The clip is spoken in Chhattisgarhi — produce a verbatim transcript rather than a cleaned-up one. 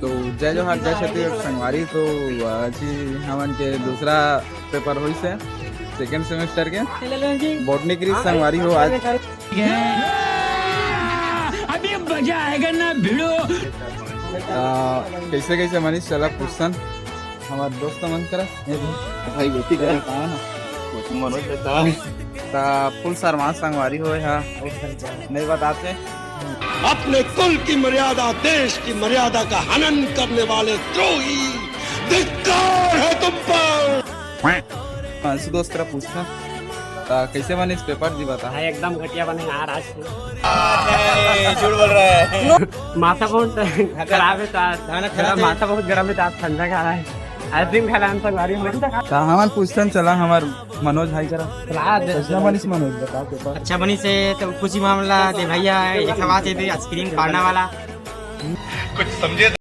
तो जय जोहार, जय छत्तीसगढ़ संगवारी। तो आज ही हमन के दूसरा पेपर होइस हे सेकंड सेमेस्टर के बॉटनी के। संगवारी हो, आज अभी मजा आएगा ना भिड़ो। आ, कैसे कैसे मनीष चला पूछन हमारे दोस्त मन करा। भाई बेटी करे कहाँ ना? मनोज बता। ता फुल शर्मा संगवारी होए हा, नहीं बताते। अपने कुल की मर्यादा, देश की मर्यादा का हनन करने वाले द्रोही, धिक्कार है तुम पर। अंशु दोस्त करा पूछना ता कैसे बने इस पेपर जी बता। हाँ, एकदम घटिया बने यार आज। झूठ बोल रहा है। माथा बहुत खराब है ता, हाँ, खराब है। माथा बहुत गर्म है ता, ठंडा खा रहा है। आइसक्रीम खा रहा है संगवारी में। ता हमन पूछन चला हमार मनोज भाई करा। सलाह दे। कैसा बनिस मनोज बता पेपर। अच्छा बनिस हे तो कुछ ही मामला दे भैया, एक आवाज दे दे आइसक्रीम खाने वाला। कुछ समझे